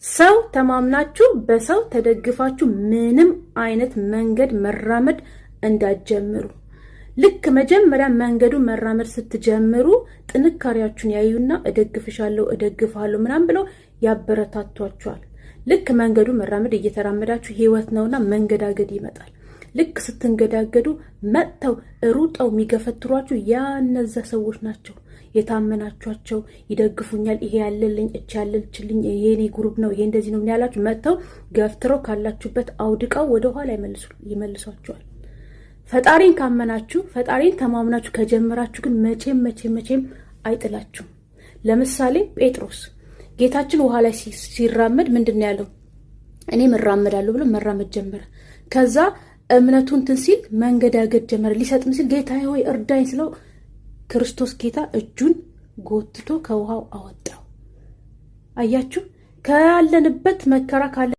ሰው ተማምናችሁ በሰው ተደግፋችሁ ምንም አይነት መንገድ መራመድ እንዳትጀምሩ። ልክ መጀመሪያ መንገዱ መራመድ ስትጀምሩ ጥንካሬያችሁን ያዩና እደግፍሻለሁ፣ እደግፍሃለሁ ምናምን ብለው ያበረታቷችኋል። ልክ መንገዱ መራመድ እየተራመዳችሁ ህይወት ነውና መንገዳገድ ይመጣል። ልክ ስትንገዳገዱ መጥተው ሩጠው የሚገፈትሯችሁ ያ እነዛ ሰዎች ናቸው። የታመናችኋቸው ይደግፉኛል፣ ይሄ ያለልኝ፣ እች ያለችልኝ፣ ይሄ እኔ group ነው፣ ይሄ እንደዚህ ነው ያላችሁ መጥተው ገፍትረው ካላችሁበት አውድቀው ወደኋላ ይመልሷችኋል። ፈጣሪን ካመናችሁ፣ ፈጣሪን ተማምናችሁ ከጀመራችሁ ግን መቼም መቼም መቼም አይጥላችሁም። ለምሳሌ ጴጥሮስ ጌታችን ውሃ ላይ ሲራመድ ምንድን ነው ያለው? እኔም እራመዳለሁ ብሎ መራመድ ጀመረ። ከዛ እምነቱ እንትን ሲል መንገዳገድ ጀመረ። ሊሰጥም ሲል ጌታ ሆይ እርዳኝ ስለው ክርስቶስ ጌታ እጁን ጎትቶ ከውሃው አወጣው። አያችሁ፣ ካለንበት መከራ ካለ